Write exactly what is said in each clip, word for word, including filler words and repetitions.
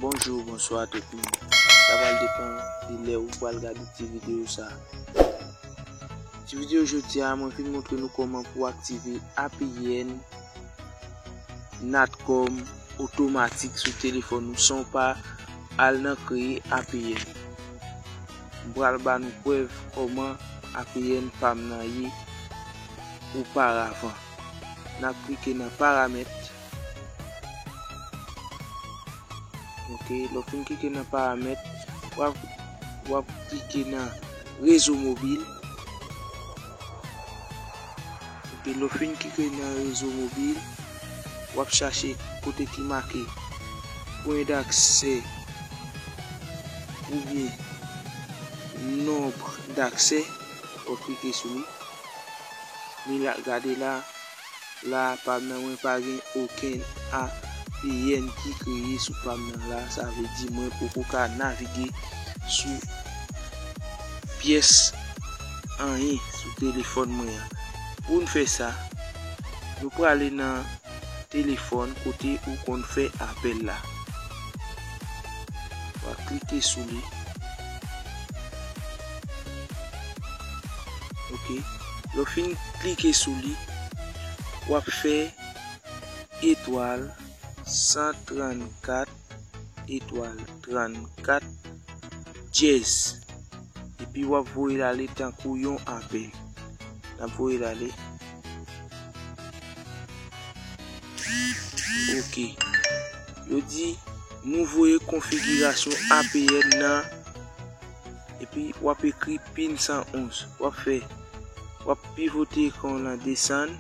Bonjou, bonswa tout moun. Sa pral depann de lè ou pral gade ti videyo sa. Ti videyo jodi a, mwen vin montre nou kòman pou aktive A P N Natcom otomatik sou telefòn ou san w pa al nan kreye A P N. M pral ba nou prèv kòman A P N pa m nan ye oparavan. N ap klike nan paramèt. Ok, lè w fin klike nan paramèt, w ap, w ap klike nan rezo mobil. Ok, lè w fin klike nan rezo mobil, w ap chache kote ki make pwen daksè oubyen nonb daksè, w ap klike sou li. Men la, gade la, la, pa m nan, mwen pa gen okenn A P N ki kreye sou pa m nan la. Sa vle di mwen poko ka navige sou pyès anyen sou telefòn mwen an. Pou n fè sa, nou prale nan telefòn kote ou konn fè apèl la. W a klike sou li. Ok. Lè w fin klike sou li, w ap fè etwal san trannkat etwal trannkat dyèz. Epi w ap voye l ale tankou yon apèl. N ap voye l ale. Ok. Yo di nou voye konfigirasyon A P N nan. Epi w ap ekri pin san onz. W ap fè, w ap pivote ekran w lan desann.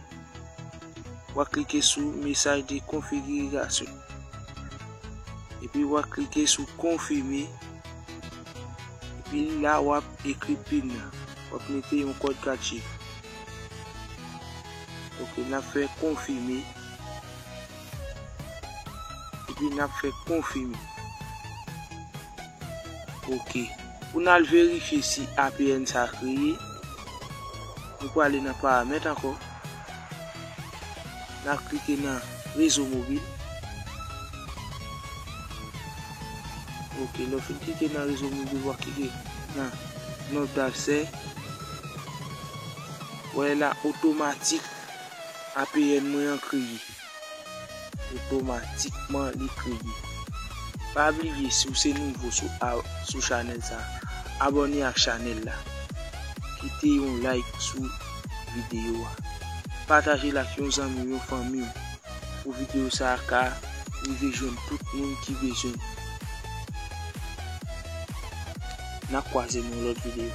W ap klike sou mesaj de konfigirasyon. Epi w ap klike sou konfime. Epi la w ap ekri pin nan. W ap mete yon kòd kat chif. Ok, n ap fè konfime. Epi n ap fè konfime. Ok. Pou n al verifye si A P N sa kreye, nou prale nan paramèt ankò. N ap klike nan rezo mobil. Ok, lè w fin klike nan rezo mobil, w ap klike nan nonb daksè. W wè la otomatik A P N mwen an kreye. Otomatikman li kreye. Pa bliye, si w se nouvo sou, a, sou chanèl sa, abòne ak chanèl la. Kite yon like sou videyo a. Pataje l ak yon zanmi w, yon fanmi w, pou videyo sa a ka rive jwenn tout moun ki bezwen l. N ap kwaze nan yon lòt videyo.